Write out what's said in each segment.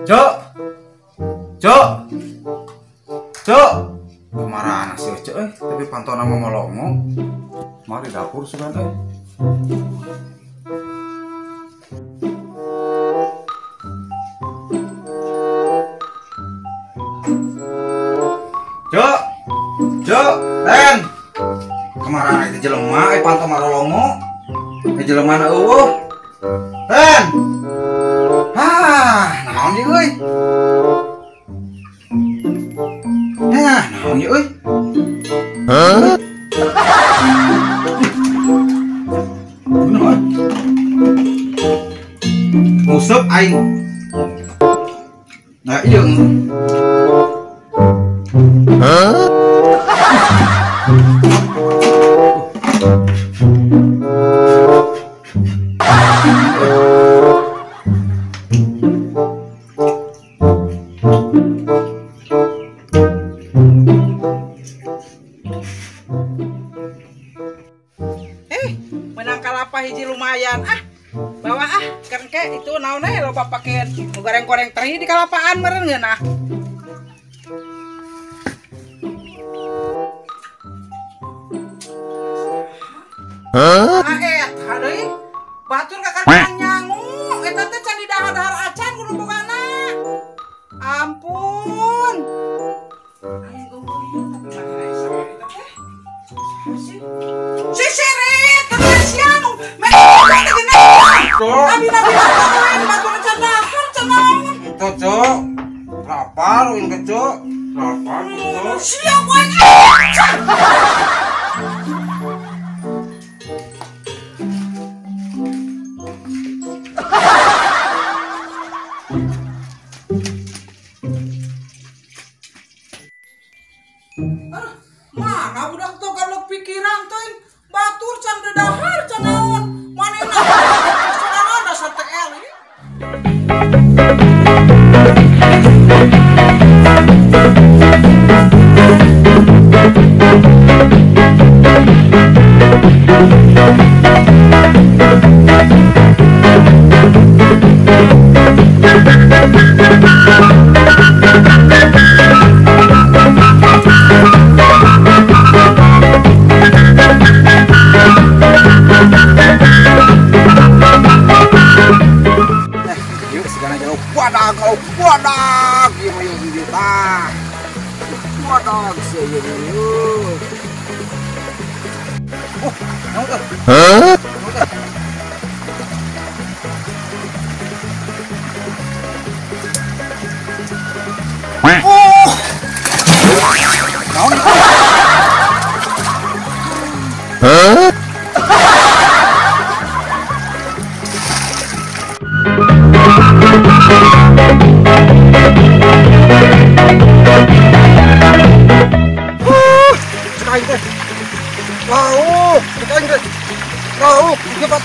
Cok. Cok. Cok. Kemana sih Cok eh? Tapi pantau nama molongo. Mari dapur sudah teh. Cok. Cok, Ren. Kemana itu jelema eh pantau marolongo. Eh jelema na eueuh. Ren. Ah, naon ieu euy? Nah, naon ieu euy? Hah? Nguseup aing. Nah, ieu. Hah? Menang kalapa hiji lumayan ah. Bawa ah, kerengke itu naon eh loba pakean goreng-goreng teri di kalapaan meureun ngeunah. Hah? Ah eta deui. Batur kakak nyangu, eta teh can didahar-dahar acan kudu bogana. Ampun. Aing gogoyang tapi mana rasa eta teh? Si sirit, siang, itu Cok, lapar wing ke Cok, lapar Cok. Siap wing. Mana budak tuh goblok pikiran tuh batur can dahar can naon manehna can dasar TL ini. Wadah, kalau wadah, ieu mah ieu tah. Wadah sia ieu. Oh, naon teh? Hah? Oh. Naon? Hah? Wow, wow, cepat.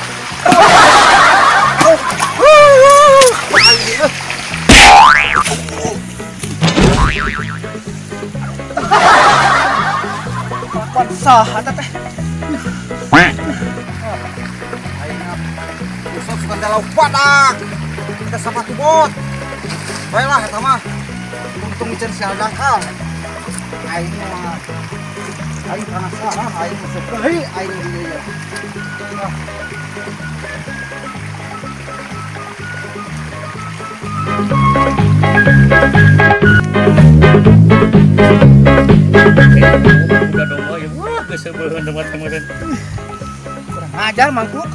Kapan saha teh? Usah suka dalau badak. Kita sepatu bot. Baiklah eta mah. Untung micen sial dangkal. Aing mah aing penasaran, aing sekali aing di dieu. Udah domba ya, wah geus beuheun tempat kemarin. Kurang ajar mangkuk.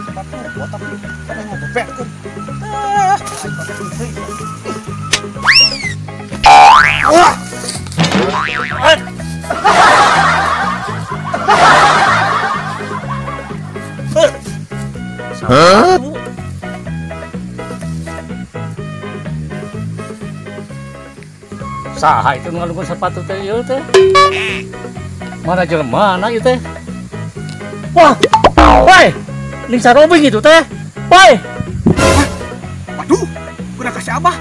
Sepatu bot tapi kada ngobebetkeun. Ah, aing pake deui. Wah. Hah? Saha itu ngalungkeun sepatu teh ieu teh? Mana jelema mana ieu teh? Wah. Woi, ning sarobing itu teh. Woi. Waduh, udah kasih abah.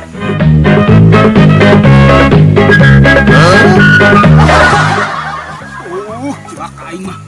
Cilaka aing mah.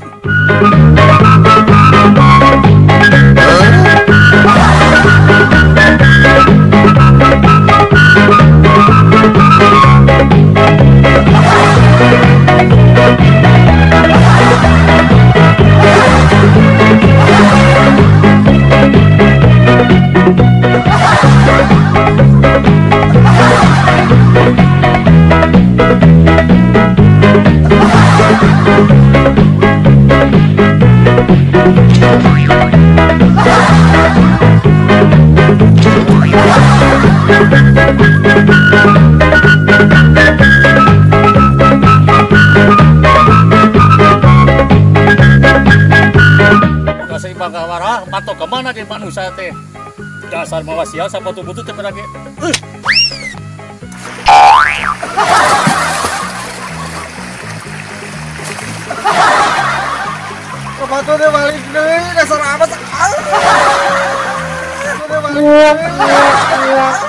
Bangkawara patok kemana di manusia teh dasar mawa sial sapatu butut teh lagi. Sepatu teh balik deui dasar apa? Sepatu balik deui.